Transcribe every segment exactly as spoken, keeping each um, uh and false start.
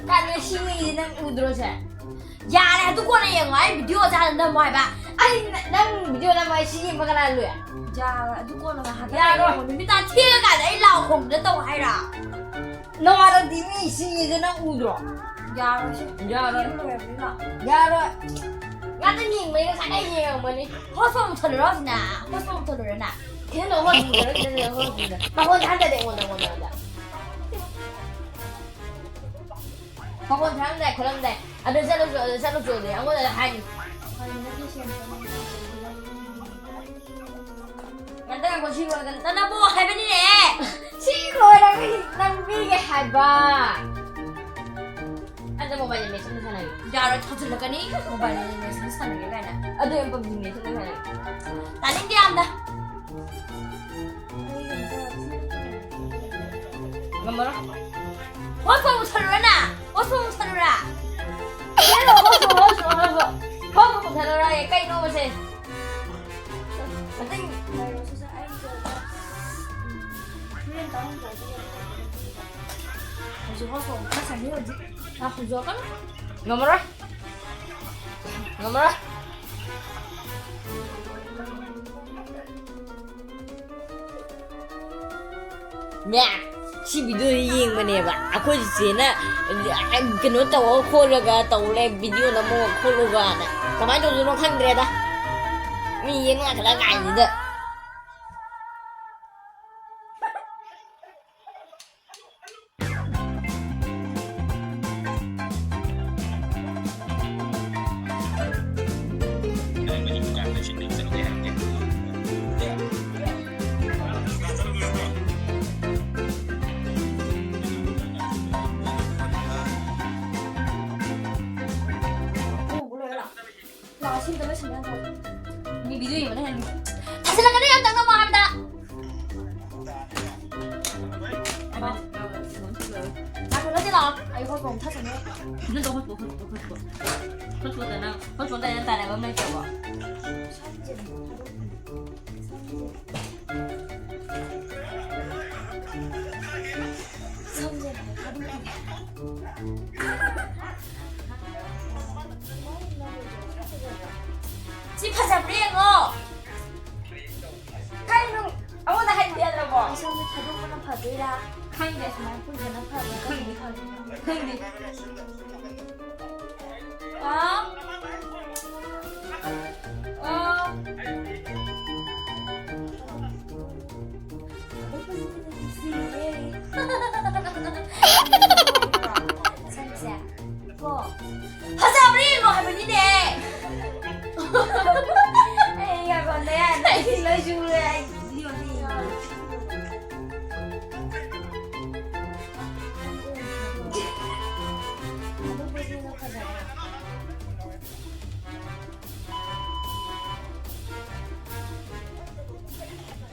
ꯀꯥꯟꯅ ꯁꯤꯅꯤꯁꯦ ꯅꯪ ꯎꯗ꯭ꯔꯣ ꯁꯦ? ꯌꯥꯔꯦ, ꯑꯗꯨ ꯀꯣꯟꯅ ꯌꯦꯡꯉꯣ꯫ ꯑꯩ ꯚꯤꯗꯤꯑꯣ ꯆꯥꯗ ꯅꯝꯃꯣ ꯍꯥꯏꯕ꯫ ꯑꯩ ꯅ-, ꯅꯪ ꯚꯤꯗꯤꯑꯣ ꯅꯝꯃꯣ, ꯑꯩ ꯁꯤ ꯌꯦꯡꯕ ꯀꯅꯥ ꯂꯨꯏ? ꯌꯥꯔꯣꯏ, ꯑꯗꯨ ꯀꯣꯟꯅ ꯉꯥꯏꯍꯥꯛꯇꯪ ꯌꯥꯔꯣꯏ꯫ ꯌꯦꯡꯉꯣ꯫ ꯅꯨꯃꯤꯗꯥꯡ ꯊꯦꯡꯉꯀꯥꯟꯗ ꯑꯩ ꯂꯥꯎ ꯈꯣꯡꯗꯅ ꯇꯧ ꯍꯥꯏꯔꯥ? ꯅꯃꯥꯟꯅꯕꯗꯤ ꯃꯤ ꯁꯤꯅꯤꯁꯦ ꯅꯪ ꯎꯗ꯭ꯔꯣ? ꯌꯥꯔꯣꯏ ꯁꯦ꯫ ꯌꯥꯔꯣꯏ꯫ ꯌꯦꯡꯕ ꯂꯣꯏꯔꯕꯅꯤꯅ꯫ ꯌꯥꯔꯣꯏ꯫ ꯉꯥꯛꯇꯪ ꯌꯦꯡꯕꯅꯤ, ꯉꯁꯥꯏꯗꯩ ꯌꯦꯡꯉꯝꯕꯅꯤ꯫ ꯍꯣꯁꯄꯣꯠ ꯃꯨꯠꯊꯠꯂꯨꯔꯣ ꯁꯤꯅ? ꯍꯣꯁꯄꯣꯠ ꯃꯨꯠꯊꯠꯂꯨꯔꯣ ꯅꯪ? ꯈꯤꯇꯪ ꯍꯣꯁꯄꯣꯠ ꯃꯨꯠꯊꯠꯂꯣ, ꯈꯤꯇꯪ ꯍꯣꯁꯄꯣꯠ ꯃꯨꯠꯊꯠꯂꯣ꯫ ꯃꯈꯣꯟ ꯊꯥꯗꯗꯦ ꯑꯩꯉꯣꯟꯗ, ꯑꯩꯉꯣꯟꯗ, ꯑꯩꯉꯣꯟꯗ꯫ ꯃꯈꯣꯟ ꯊꯥꯔꯝꯗꯥꯏ ꯈꯣꯠꯂꯝꯗꯥꯏ ꯑꯗ ꯆꯠꯂꯨꯁꯨ, ꯑꯗ ꯆꯠꯂꯨꯁꯨ ꯑꯗꯨꯗꯤ ꯑꯩꯉꯣꯟꯗ ꯍꯥꯏꯅꯤ꯫ ꯉꯟꯇ ꯉꯥꯏꯈꯣ, ꯁꯤ ꯂꯣꯏꯔꯒ ꯅꯅꯕꯣ ꯍꯥꯏꯕꯅꯤꯅꯦ꯫ ꯁꯤ ꯂꯣꯏꯔꯒ ꯅꯝꯕꯤꯒꯦ ꯍꯥꯏꯕ꯫ ꯑꯗ ꯃꯣꯕꯥꯏꯜ ꯂꯦꯖꯦꯟ ꯁꯥꯟꯅꯒꯦ꯫ ꯌꯥꯔꯣꯏ, ꯊꯥꯖꯤꯜꯂꯛꯀꯅꯤ꯫ ꯃꯣꯕꯥꯏꯜ ꯂꯦꯖꯦꯟ ꯁꯥꯟꯅꯒꯦ ꯀꯥꯏꯅ꯫ ꯑꯗꯨ ꯑꯣꯏꯅ ꯄꯞꯖꯤ ꯂꯦꯖꯦꯟ ꯁꯥꯟꯅꯒꯦ꯫ ꯇꯥꯅꯤꯡꯗꯦ ꯌꯥꯝꯅ꯫ ꯉꯝꯃꯔꯣꯏ꯫ ꯍꯣꯁꯄꯣꯠ ꯃꯨꯠꯊꯠꯂꯨꯔꯅ? ꯍꯣꯁꯄꯣꯠ ꯃꯨꯠꯊꯠꯂꯨꯔꯥ? Hotspot, hotspot, hotspot. ꯍꯣꯁꯄꯣꯠ ꯃꯨꯠꯊꯠꯂꯨꯔꯥꯌꯦ, ꯀꯩꯅꯣꯕꯁꯦ? ꯑꯇꯩ ꯍꯧꯖꯤꯛ ꯍꯣꯁꯄꯣꯠ ꯃꯨꯠꯊꯠꯁꯅꯤ ꯍꯧꯖꯤꯛ꯫ ꯉꯝꯃꯔꯣꯏ꯫ ꯉꯝꯃꯔꯣꯏ꯫ ꯃꯌꯥ, ꯁꯤ ꯚꯤꯗꯤꯑꯣꯁꯤ ꯌꯦꯡꯕꯅꯦꯕ ꯑꯩꯈꯣꯏ ꯆꯤꯆꯦꯅ, ꯀꯩꯅꯣ ꯇꯧꯔꯒ ꯈꯣꯠꯂꯒ ꯇꯧ ꯂꯩ, ꯚꯤꯗꯤꯑꯣ ꯅꯝꯃꯒ ꯈꯣꯠꯂꯨꯒꯅ꯫ ꯀꯃꯥꯏꯅ ꯇꯧꯗꯣꯏꯅꯣ ꯈꯪꯗ꯭ꯔꯦꯗ, ꯃꯤ ꯌꯦꯡ ꯂꯥꯛꯀꯗ꯭ꯔꯥ ꯀꯥꯏꯁꯤꯗ꯫ ꯂꯥꯛꯑꯣ, ꯁꯤꯝꯇ ꯂꯣꯏꯁꯤꯟꯕ ꯌꯥꯗ꯭ꯔꯣ? ꯃꯤ ꯚꯤꯗꯤꯑꯣ ꯌꯦꯡꯕꯅ ꯍꯦꯟꯅ ꯂꯨꯏ꯫ ꯊꯥꯖꯤꯜꯂꯛꯀꯅꯤ, ꯌꯥꯝ ꯇꯪꯉꯝꯃꯣ ꯍꯥꯏꯕꯗ꯫ ꯉꯥꯏꯈꯣ, ꯅꯠꯇꯦ, ꯂꯥꯛꯑꯣ꯫ ꯑꯩ ꯍꯣꯁꯄꯣꯠ ꯑꯃꯨꯛ ꯊꯥꯖꯟꯒꯦ꯫ ꯅꯠꯇꯦ, ꯍꯣꯁꯄꯣꯠ, ꯍꯣꯁꯄꯣꯠ, ꯍꯣꯁꯄꯣꯠ꯫ ꯍꯣꯁꯄꯣꯠꯇ ꯅꯪ, ꯍꯣꯁꯄꯣꯠꯇ ꯅꯪ ꯇꯥꯟꯅꯕ ꯑꯃ ꯂꯩꯇ꯭ꯔꯕꯣ? ꯁꯝꯁꯦ ꯊꯥꯗꯣꯛꯈꯤꯒꯦ꯫ ꯁꯝꯁꯦ ꯊꯥꯗꯣꯛꯈꯤꯒꯦ꯫ ꯁꯤ ꯐꯖꯕ꯭ꯔꯥ ꯌꯦꯡꯉꯣ꯫ ꯀꯩꯅꯣ? ꯑꯃꯗ ꯍꯥꯏꯕ ꯌꯥꯗ꯭ꯔꯕꯣ? ꯑꯁꯣꯝꯗ ꯊꯥꯗꯣꯛꯄꯅ ꯐꯗꯣꯏꯔꯥ? ꯈꯪꯗꯦ, ꯁꯨꯃꯥꯏꯅ ꯄꯨꯟꯕꯅ ꯐꯕ꯭ꯔꯥ? ꯈꯪꯗꯦ, ꯈꯪꯗꯦ꯫ ꯈꯪꯗꯦ꯫ ꯑꯥ? ꯑꯥ? ꯁꯝꯁꯦ꯫ ꯀꯣ꯫ ꯐꯖꯕ꯭ꯔꯥ ꯌꯦꯡꯉꯣ ꯍꯥꯏꯕꯅꯤꯅꯦ꯫ ꯑꯩ ꯌꯥꯝ ꯄꯥꯝꯅ ꯌꯥꯔꯦ꯫ ꯑꯩ ꯂꯣꯏ ꯆꯨꯔꯦ꯫ ꯑꯩ video ꯑꯝꯇ ꯌꯦꯡꯒꯦ꯫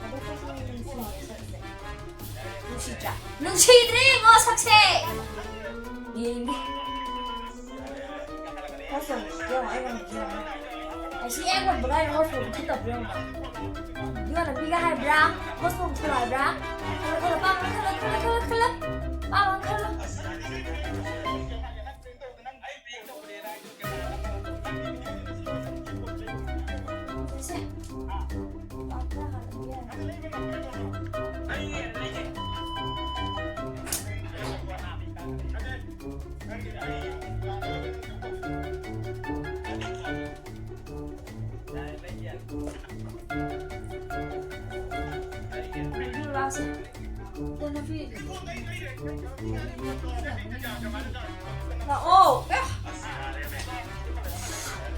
ꯑꯗꯨ ꯐꯖꯕ꯭ꯔꯥ? ꯅꯨꯡꯁꯤꯗ꯭ꯔꯥ? ꯅꯨꯡꯁꯤꯗ꯭ꯔꯦ ꯌꯦꯡꯉꯣ ꯁꯛꯁꯦ꯫ ꯌꯦꯡꯒꯦ꯫ ꯍꯣꯁꯄꯣꯟ ꯌꯦꯡꯉꯣ, ꯑꯩ ꯉꯝꯗ꯭ꯔꯦ ꯌꯦꯡꯉꯣ꯫ ꯑꯁꯤ ꯑꯦꯡ ꯉꯝꯕ ꯀꯥꯏꯅ ꯍꯣꯁꯄꯣꯟ ꯃꯨꯊꯠꯇꯕ꯭ꯔꯥ ꯌꯦꯡꯉꯣ꯫ ꯏꯕꯦꯝꯃ ꯅꯨꯄꯤꯒ ꯍꯥꯏꯕ꯭ꯔꯥ? ꯍꯣꯁꯄꯣꯟ ꯃꯨꯊꯠꯂꯣ ꯍꯥꯏꯕ꯭ꯔꯥ? ꯈꯜꯂꯣ, ꯈꯜꯂꯣ, ꯄꯥꯝꯕ ꯈꯜꯂꯣ, ꯈꯜꯂꯣ, ꯈꯜꯂꯣ, ꯈꯜꯂꯣ꯫ ꯄꯥꯝꯕ ꯈꯜꯂꯣ꯫ ꯂꯥꯛꯑꯣ꯫ ꯑꯦ꯫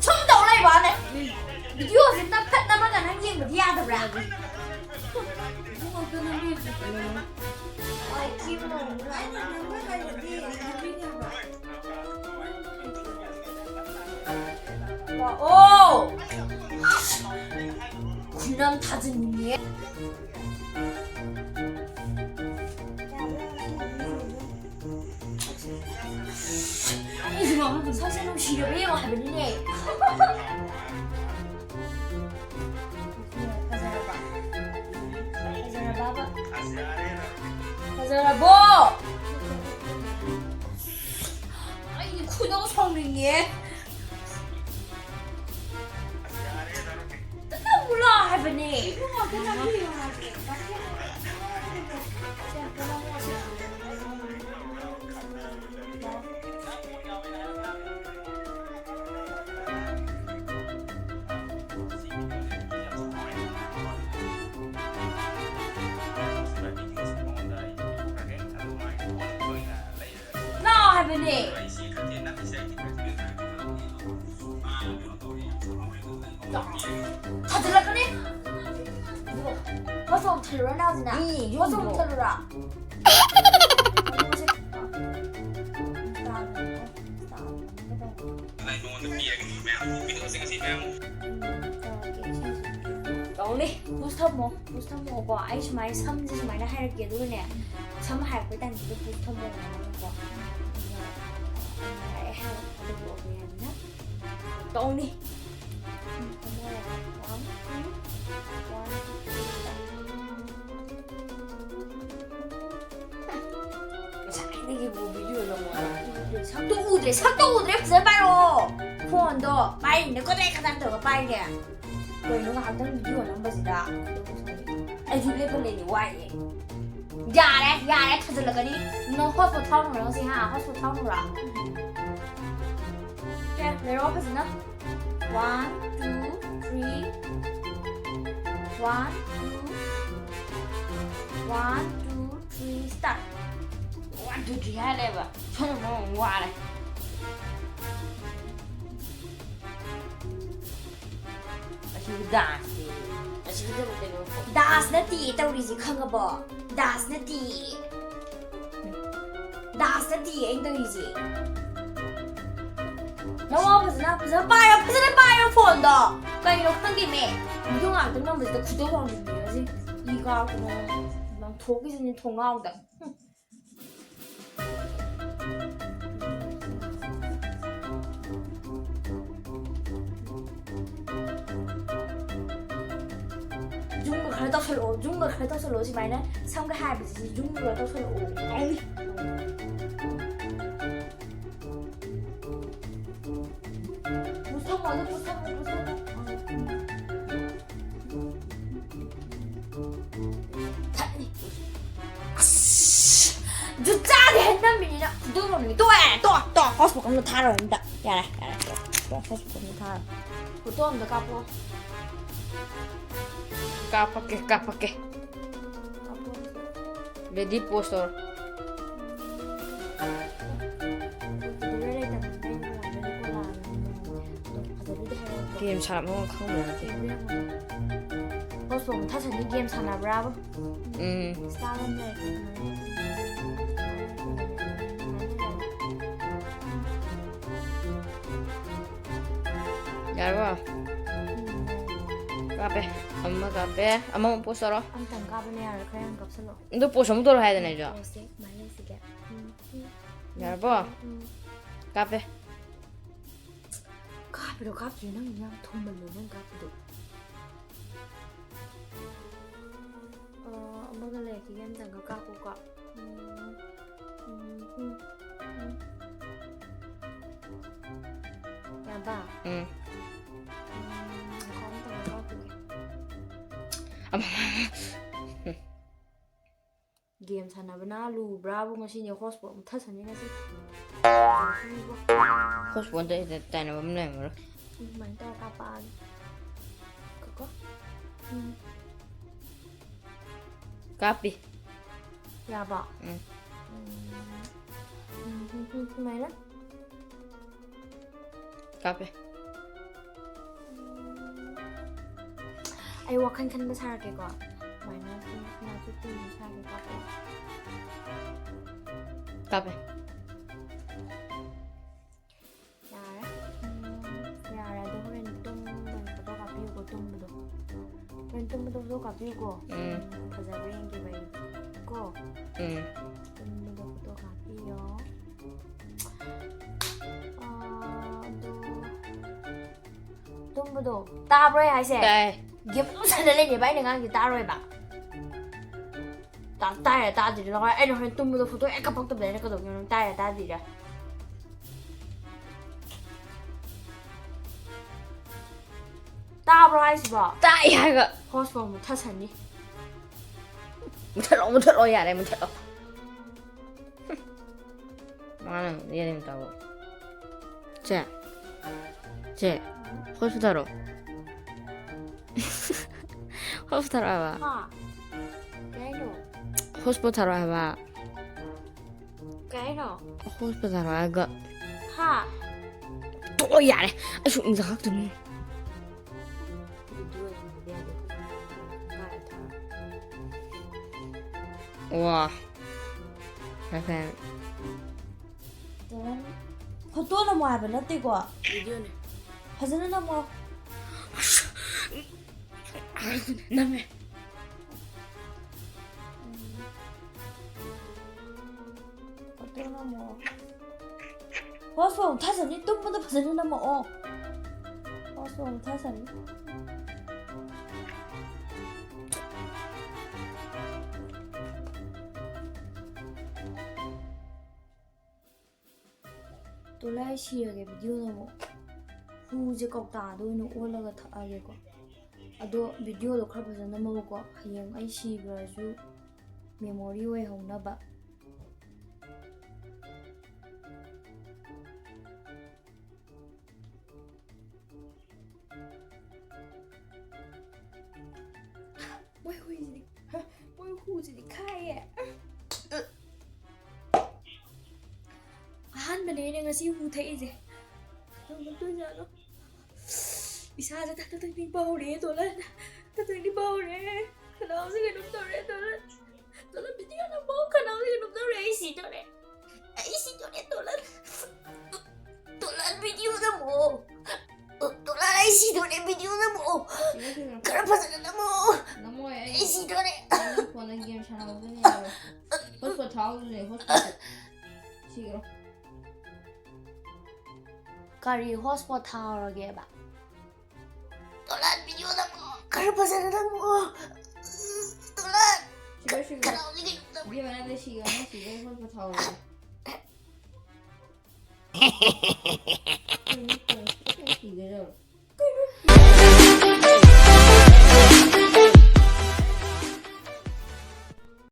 ꯁꯨꯝ ꯇꯧ ꯂꯩꯕꯅꯦ꯫ Video ꯁꯦ ꯇꯞꯊꯠꯅꯕꯒ ꯅꯪ ꯌꯦꯡꯕꯗꯤ ꯌꯥꯗꯕ꯭ꯔꯥ? ꯂꯥꯛꯑꯣ꯫ ꯈꯨꯅꯝ ꯊꯥꯖꯤꯟꯅꯤꯡꯉꯦ꯫ ꯁꯛꯁꯦ ꯅꯨꯡꯁꯤꯔꯕ ꯌꯦꯡꯉꯣ ꯍꯥꯏꯕꯅꯤꯅꯦ꯫ ꯐꯖꯔꯕ? ꯐꯖꯔꯕꯕ? ꯐꯖꯔꯕꯣ? ꯌꯦꯡꯉꯦ꯫ ꯇꯞꯅ ꯑꯃꯨꯛ ꯂꯥꯛꯑꯣ ꯍꯥꯏꯕꯅꯦ꯫ ꯏꯕꯨꯡꯉꯣ, ꯇꯞꯅ ꯑꯃꯨꯛ ꯌꯦꯡꯉꯣ ꯍꯥꯏꯕꯅꯦ꯫ ꯂꯥꯛꯑꯣ ꯍꯥꯏꯕꯅꯦ꯫ ꯊꯥꯖꯤꯜꯂꯛꯀꯅꯤ꯫ ꯍꯣꯁ ꯑꯃꯨꯛ ꯊꯜꯂꯨꯔ ꯅꯪ ꯍꯧꯖꯤꯛꯅ? ꯃꯤ ꯍꯣꯁ ꯑꯃꯨꯛ ꯌꯨꯝꯗꯣ꯫ ꯊꯜꯂꯨꯔ? ꯅꯉꯣꯟꯗ ꯄꯤꯔꯒꯦ ꯃꯌꯥꯝ꯫ ꯄꯤꯊꯣꯛꯑꯁꯤ ꯉꯁꯤ ꯃꯌꯥꯝ꯫ ꯇꯧꯅꯤ꯫ ꯄꯨꯁ ꯊꯝꯃꯣ꯫ ꯄꯨꯁ ꯊꯝꯃꯣꯀꯣ꯫ ꯑꯩ ꯁꯨꯃꯥꯏꯅ ꯁꯝꯁꯦ ꯁꯨꯃꯥꯏꯅ ꯍꯥꯏꯔꯛꯀꯦ꯫ ꯑꯗꯨꯒꯅꯦ, ꯁꯝ ꯍꯥꯏꯔꯛꯄꯩ ꯇꯥꯏꯃꯤꯡꯗꯨꯗ ꯄꯨꯁ ꯊꯝꯃꯣꯀꯣ꯫ ꯑꯗꯨꯒ ꯑꯩ ꯍꯥꯏꯔꯛꯄꯗ ꯄꯨꯔꯛꯑꯣ ꯍꯥꯏꯕꯅ꯫ ꯇꯧꯅꯤ꯫ ꯁꯝ ꯊꯝꯃꯣ ꯌꯥꯔꯦ꯫ One, two, one, two, three. ꯉꯁꯥꯏꯗꯒꯤꯕꯨ ꯚꯤꯗꯤꯑꯣ ꯅꯝꯃꯣ ꯍꯥꯏꯔ꯫ ꯁꯛꯇꯣ ꯎꯗ꯭ꯔꯦ, ꯁꯛꯇꯣ ꯎꯗ꯭ꯔꯦ, ꯐꯖꯅ ꯄꯥꯏꯔꯛꯑꯣ꯫ ꯐꯣꯟꯗꯣ ꯄꯥꯏꯔꯤꯅꯦ, ꯀꯣꯗ꯭ꯔꯦ ꯀꯗꯥꯏ ꯇꯧꯔꯒ ꯄꯥꯏꯔꯤꯅꯦ꯫ ꯀꯩꯅꯣ ꯉꯥꯏꯍꯥꯛꯇꯪ ꯚꯤꯗꯤꯑꯣ ꯅꯝꯕꯁꯤꯗ꯫ ꯑꯩꯁꯨ ꯂꯦꯞꯄ ꯂꯩꯅꯤ, ꯋꯥꯏꯌꯦ꯫ ꯌꯥꯔꯦ, ꯌꯥꯔꯦ, ꯊꯥꯖꯤꯜꯂꯛꯀꯅꯤ꯫ ꯅꯪ ꯍꯣꯁꯄꯣꯠ ꯊꯥꯎꯅꯨꯔ ꯉꯁꯤ, ꯍꯥ? ꯍꯣꯁꯄꯣꯠ ꯊꯥꯎꯅꯨꯔ? ꯁꯦ, ꯂꯩꯔꯣ ꯐꯖꯅ꯫ One, two, three. One, two. One, two, three, start. One, two, three ꯍꯥꯏ ꯂꯩꯕ꯫ ꯁꯣꯝꯗ ꯃꯔꯣꯟ ꯑꯃ ꯋꯥꯔꯦ꯫ ꯑꯁꯤꯕꯨ dance ꯅꯦ꯫ ꯑꯁꯤꯕꯨ ꯀꯩꯅꯣ? Dance ꯅꯠꯇꯦ ꯇꯧꯔꯤꯁꯦ, ꯈꯪꯉꯕꯣ? Dance ꯅꯠꯇꯦ꯫ Dance ꯅꯠꯇꯦ ꯑꯩꯅ ꯇꯧꯔꯤꯁꯦ꯫ ꯅꯋꯥ ꯐꯖꯅ, ꯐꯖꯅ ꯄꯥꯏꯌꯣ, ꯐꯖꯅ ꯄꯥꯏꯌꯣ ꯐꯣꯟꯗꯣ꯫ ꯀꯩꯅꯣ ꯈꯪꯗꯦꯃꯦ꯫ ꯚꯤꯗꯤꯑꯣ ꯉꯥꯛꯇꯪ ꯅꯝꯕꯁꯤꯗ ꯈꯨꯗꯧ ꯂꯥꯎꯅꯤꯡꯉꯦ ꯉꯁꯤ꯫ ꯏ ꯀꯥꯔꯛꯇꯅ ꯂꯪꯊꯣꯛꯈꯤꯁꯤꯅꯤ ꯊꯣꯡꯅꯥꯎꯗ꯫ ꯖꯨꯝꯒ ꯈꯔ ꯇꯧꯁꯜꯂꯛꯑꯣ, ꯖꯨꯝꯒ ꯈꯔ ꯇꯧꯁꯜꯂꯛꯑꯣ, ꯁꯨꯃꯥꯏꯅ ꯁꯝꯒ ꯍꯥꯏꯕꯁꯤꯁꯨ ꯖꯨꯝꯒ ꯇꯧꯁꯜꯂꯛꯑꯣ꯫ ꯑꯧ꯫ ꯑꯗꯨ ꯄꯨꯊꯣꯛ, ꯄꯨꯊꯣꯛ꯫ ꯊꯛꯅꯤ꯫ ꯑꯁ! ꯖꯨꯠ ꯆꯥꯗꯦ ꯍꯦ ꯅꯝꯃꯤꯅꯤꯅ꯫ ꯐꯨꯗꯣꯔꯝꯅꯤ꯫ ꯇꯣꯛꯑꯦ! ꯇꯣꯛ! ꯇꯣꯛ! ꯍꯣꯁꯄꯣꯠ ꯑꯝꯗ ꯊꯥꯔꯣꯏ ꯑꯝꯇ꯫ ꯌꯥꯔꯦ, ꯌꯥꯔꯦ꯫ ꯇꯣꯛ! ꯇꯣꯛ! ꯍꯣꯁꯄꯣꯠ ꯑꯝꯗ ꯊꯥꯔꯣꯏ꯫ ꯐꯣꯇꯣ ꯑꯝꯗ ꯀꯥꯞꯄꯣ꯫ ꯀꯥꯞꯄꯛꯀꯦ, ꯀꯥꯞꯄꯛꯀꯦ꯫ ꯀꯥꯞꯄꯣ꯫ Ready, pose ꯇꯧꯔꯣ꯫ ꯒꯦꯝ ꯁꯥꯟꯅꯕ ꯈꯪꯗꯕ ꯅꯠꯇꯦ꯫ ꯍꯣꯁꯄꯣꯠ ꯃꯨꯊꯠꯁꯅꯤ, ꯒꯦꯝ ꯁꯥꯟꯅꯕ꯭ꯔꯥꯕ? ꯎꯝ꯫ ꯏꯁꯇꯥꯔ ꯑꯃ ꯂꯩꯔꯦ꯫ ꯌꯥꯔꯕꯣ? ꯎꯝ꯫ ꯀꯥꯞꯄꯦ꯫ ꯑꯃ ꯀꯥꯞꯄꯦ꯫ ꯑꯃꯃꯨꯛ pose ꯇꯧꯔꯣ꯫ ꯑꯝꯇꯪ ꯀꯥꯞꯄꯅ ꯌꯥꯔꯣꯏ, ꯈꯔ ꯌꯥꯝ ꯀꯥꯞꯁꯜꯂꯣ꯫ ꯑꯗꯨ pose ꯑꯃꯨꯛ ꯇꯧꯔꯣ ꯍꯥꯏꯗꯅ ꯑꯩꯁꯨ꯫ Pose ꯁꯦ ꯀꯃꯥꯏꯅ ꯂꯩꯁꯤꯒꯦ? ꯎꯝ, ꯎꯝ, ꯌꯥꯔꯕꯣ? ꯎꯝ꯫ ꯀꯥꯞꯄꯦ꯫ ꯀꯥꯞꯄꯤꯔꯣ, ꯀꯥꯞꯇ꯭ꯔꯤꯔꯣ? ꯅꯪ ꯌꯥꯝ ꯊꯨꯃꯜꯂꯦ, ꯅꯪ ꯀꯥꯞꯄꯤꯗꯣ꯫ ꯑ, ꯑꯃꯒ ꯂꯩꯔꯛꯈꯤꯒꯦ, ꯑꯝꯇꯪꯒ ꯀꯥꯞꯄꯨꯀꯣ꯫ ꯎꯝ, ꯎꯝ, ꯎꯝ, ꯎꯝ꯫ ꯌꯥꯕ? ꯎꯝ꯫ ꯎꯝ, ꯉꯥꯏꯈꯣ, ꯑꯝꯇꯪꯒ ꯀꯥꯞꯈꯤꯒꯦ꯫ ꯑꯃ꯫ ꯒꯦꯝ ꯁꯥꯟꯅꯕꯅ ꯂꯨꯕ꯭ꯔꯥꯕꯨ ꯉꯁꯤꯅꯦ, ꯍꯣꯁꯄꯣꯠ ꯃꯨꯠꯊꯠꯁꯅꯤ ꯉꯁꯤ꯫ ꯍꯣꯁꯄꯣꯠꯇ ꯍꯦꯛꯇ ꯇꯥꯏꯅꯕ ꯑꯃ ꯂꯩꯔꯝꯃꯔꯣꯏ꯫ ꯑꯗꯨꯃꯥꯏꯅ ꯇꯧꯔ ꯀꯥꯞꯄꯛꯑꯒꯦ꯫ ꯀꯣ꯫ ꯎꯝ꯫ ꯀꯥꯞꯄꯤ꯫ ꯌꯥꯕ? ꯎꯝ꯫ ꯎꯝ꯫ ꯎꯝ, ꯎꯝ, ꯎꯝ, ꯁꯨꯃꯥꯏꯅ꯫ ꯀꯥꯞꯄꯦ꯫ ꯑꯩ ꯋꯥꯈꯜ ꯈꯟꯕ ꯁꯥꯔꯛꯀꯦꯀꯣ꯫ Minus two, minus fifteen ꯁꯥꯔꯛꯀꯦ, ꯀꯥꯞꯄꯣ꯫ ꯀꯥꯞꯄꯦ꯫ ꯌꯥꯔꯦ꯫ ꯎꯝ, ꯌꯥꯔꯦ꯫ ꯑꯗꯣ ꯍꯣꯔꯦꯟ ꯇꯨꯝꯕꯗ ꯐꯣꯇꯣ ꯀꯥꯞꯄꯤꯌꯨꯀꯣ, ꯇꯨꯝꯕꯗꯣ꯫ ꯍꯣꯔꯦꯟ ꯇꯨꯝꯕꯗ ꯐꯣꯇꯣ ꯀꯥꯞꯄꯤꯌꯨꯀꯣ꯫ ꯎꯝ꯫ ꯎꯝ, ꯐꯖꯕ꯭ꯔꯥ ꯌꯦꯡꯒꯦꯕ ꯑꯩ꯫ ꯀꯣ? ꯎꯝ꯫ ꯇꯨꯝꯕꯗ ꯐꯣꯇꯣ ꯀꯥꯞꯄꯤꯌꯣ꯫ ꯑꯥ, ꯑꯗꯣ ꯇꯨꯝꯕꯗꯣ ꯇꯥꯕ꯭ꯔꯣ ꯑꯩ ꯍꯥꯏꯁꯦ? ꯇꯥꯏ꯫ ꯒꯦꯝ ꯑꯗꯨꯝ ꯁꯥꯟꯅ ꯂꯩꯅꯦꯕ ꯑꯩꯅ ꯉꯥꯡꯁꯦ ꯇꯥꯔꯣꯏꯕ꯫ ꯇꯥ-, ꯇꯥꯏꯔ ꯇꯥꯗ꯭ꯔꯤꯔ ꯅꯪ? ꯑꯩꯅ ꯍꯣꯔꯦꯟ ꯇꯨꯝꯕꯗꯣ ꯐꯣꯇꯣ ꯍꯦꯛ ꯀꯥꯞꯄꯛꯇꯕꯗ ꯑꯩꯅ ꯀꯩꯗꯧꯒꯦ ꯅꯪ ꯇꯥꯏꯔ ꯇꯥꯗ꯭ꯔꯤꯔ? ꯇꯥꯕ꯭ꯔꯣ ꯍꯥꯏꯁꯤꯕꯣ? ꯇꯥꯏ ꯍꯥꯏꯒ꯫ Hotspot ꯃꯨꯠꯊꯠꯁꯟꯅꯤ꯫ ꯃꯨꯠꯊꯠꯂꯣ, ꯃꯨꯠꯊꯠꯂꯣ, ꯌꯥꯔꯦ, ꯃꯨꯠꯊꯠꯂꯣ꯫ ꯃꯥꯅ ꯌꯦꯟ ꯇꯧꯕ꯫ ꯆꯦ꯫ ꯆꯦ꯫ Hotspot ꯊꯥꯔꯛꯑꯣ꯫ Hotspot ꯊꯥꯔꯛꯑꯣ ꯍꯥꯏꯕ꯫ ꯍꯥ? ꯀꯩ ꯍꯥꯏꯅꯣ? Hotspot ꯊꯥꯔꯛꯑꯣ ꯍꯥꯏꯕ꯫ ꯀꯩ ꯍꯥꯏꯅꯣ? Hotspot ꯊꯥꯔꯛꯑꯣ ꯍꯥꯏꯔꯒ꯫ ꯍꯥ? ꯇꯣꯛꯑꯣ ꯌꯥꯔꯦ꯫ ꯑꯩꯁꯨ ꯏꯟꯖꯥꯡ ꯍꯥꯞꯇꯣꯏꯅꯤ꯫ ꯚꯤꯗꯤꯑꯣ ꯌꯦꯡꯕꯗꯤ ꯌꯥꯗꯦ꯫ ꯀꯥꯏ ꯊꯥꯔꯛꯑꯣ? ꯋꯥ꯫ ꯐꯔꯦ, ꯐꯔꯦ꯫ ꯐꯣꯇꯣ ꯅꯝꯃꯣ ꯍꯥꯏꯕ ꯅꯠꯇꯦꯀꯣ? ꯚꯤꯗꯤꯑꯣꯅꯦ꯫ ꯐꯖꯅ ꯅꯝꯃꯣ꯫ ꯅꯝꯃꯦ꯫ ꯐꯣꯇꯣ ꯅꯝꯃꯣ꯫ Hotspot ꯃꯨꯠꯊꯠꯁꯟꯅꯤ, ꯇꯨꯝꯕꯗ ꯐꯖꯅ ꯅꯝꯃꯛꯑꯣ꯫ Hotspot ꯃꯨꯠꯊꯠꯁꯟꯅꯤ꯫ ꯇꯣꯂꯥꯏ ꯁꯤꯔꯒꯦ ꯚꯤꯗꯤꯑꯣ ꯅꯝꯃꯣ꯫ ꯍꯨꯁꯦ ꯀꯧꯇꯥꯗ ꯑꯣꯏꯅ ꯑꯣꯜꯂꯒ ꯊꯛꯑꯒꯦꯀꯣ꯫ ꯑꯗꯣ ꯚꯤꯗꯤꯑꯣꯗꯣ ꯈꯔ ꯐꯖꯅ ꯅꯝꯃꯛꯎꯀꯣ꯫ ꯍꯌꯦꯡ ꯑꯩ ꯁꯤꯈ꯭ꯔꯁꯨ memory ꯑꯣꯏꯍꯧꯅꯕ꯫ ꯃꯣꯏ ꯍꯨꯏꯁꯤꯗꯤ, ꯃꯣꯏ ꯍꯨꯁꯤꯗꯤ ꯈꯥꯏꯌꯦ꯫ ꯑꯍꯥꯟꯕꯅꯦ ꯑꯩꯅ ꯉꯁꯤ ꯍꯨ ꯊꯛꯏꯁꯦ꯫ ꯀꯔꯝ ꯇꯧꯖꯥꯠꯅꯣ? ꯏꯁꯥꯁꯦ ꯊꯛ ꯊꯛ ꯊꯛ ꯅꯤꯛꯄ ꯍꯧꯔꯦ, ꯗꯣꯂꯔ꯫ ꯊꯛ ꯊꯛ ꯅꯤꯛꯄ ꯍꯧꯔꯦ꯫ ꯈꯅꯥꯎꯁꯦ ꯀꯩꯅꯣꯝ ꯇꯧꯔꯦ, ꯗꯣꯂꯔ꯫ ꯗꯣꯂꯔ, ꯚꯤꯗꯤꯑꯣ ꯅꯝꯃꯣ, ꯈꯅꯥꯎꯁꯦ ꯀꯩꯅꯣꯝ ꯇꯧꯔꯦ, ꯑꯩ ꯁꯤꯗꯣꯔꯦ꯫ ꯑꯩ ꯁꯤꯗꯣꯔꯦ, ꯗꯣꯂꯔ꯫ ꯗꯣꯂꯔ, ꯚꯤꯗꯤꯑꯣ ꯅꯝꯃꯣ꯫ ꯗꯣꯂꯔ, ꯑꯩ ꯁꯤꯗꯣꯔꯦ, ꯚꯤꯗꯤꯑꯣ ꯅꯝꯃꯣ꯫ ꯁꯤꯔꯣ, ꯁꯤꯔꯣ꯫ ꯈꯔ ꯐꯖꯅ ꯅꯝꯃꯣ꯫ ꯅꯝꯃꯣꯏ, ꯑꯩ ꯑꯩ ꯁꯤꯗꯣꯔꯦ꯫ ꯅꯪ ꯐꯣꯟꯗ ꯒꯦꯝ ꯁꯥꯟꯅꯕꯗꯨꯅ ꯌꯥꯔꯣꯏ꯫ ꯍꯣꯠꯁꯄꯣꯠ ꯊꯥꯍꯧꯗꯨꯅꯦ, ꯍꯣꯠꯁꯄꯣꯠꯇꯣ꯫ ꯁꯤꯈ꯭ꯔꯣ꯫ ꯀꯔꯤ ꯍꯣꯠꯁꯄꯣꯠ ꯊꯥꯍꯧꯔꯒꯦꯕ? ꯗꯣꯂꯔ, ꯚꯤꯗꯤꯑꯣ ꯅꯝꯃꯣ꯫ ꯈꯔ ꯐꯖꯅ ꯅꯝꯃꯣ꯫ ꯗꯣꯂꯔ꯫ ꯁꯤꯈ꯭ꯔꯣ, ꯁꯤꯈ꯭ꯔꯣ꯫ ꯈꯅꯥꯎꯁꯦ ꯀꯩꯅꯣꯝ ꯇꯧꯔꯦ꯫ ꯏꯕꯦꯝꯃ, ꯅꯪꯗꯤ ꯁꯤꯈ꯭ꯔꯣ, ꯅꯪ ꯁꯤꯈ꯭ꯔꯣ, ꯑꯩ ꯍꯣꯠꯁꯄꯣꯠ ꯊꯥꯍꯧꯔꯒꯦ꯫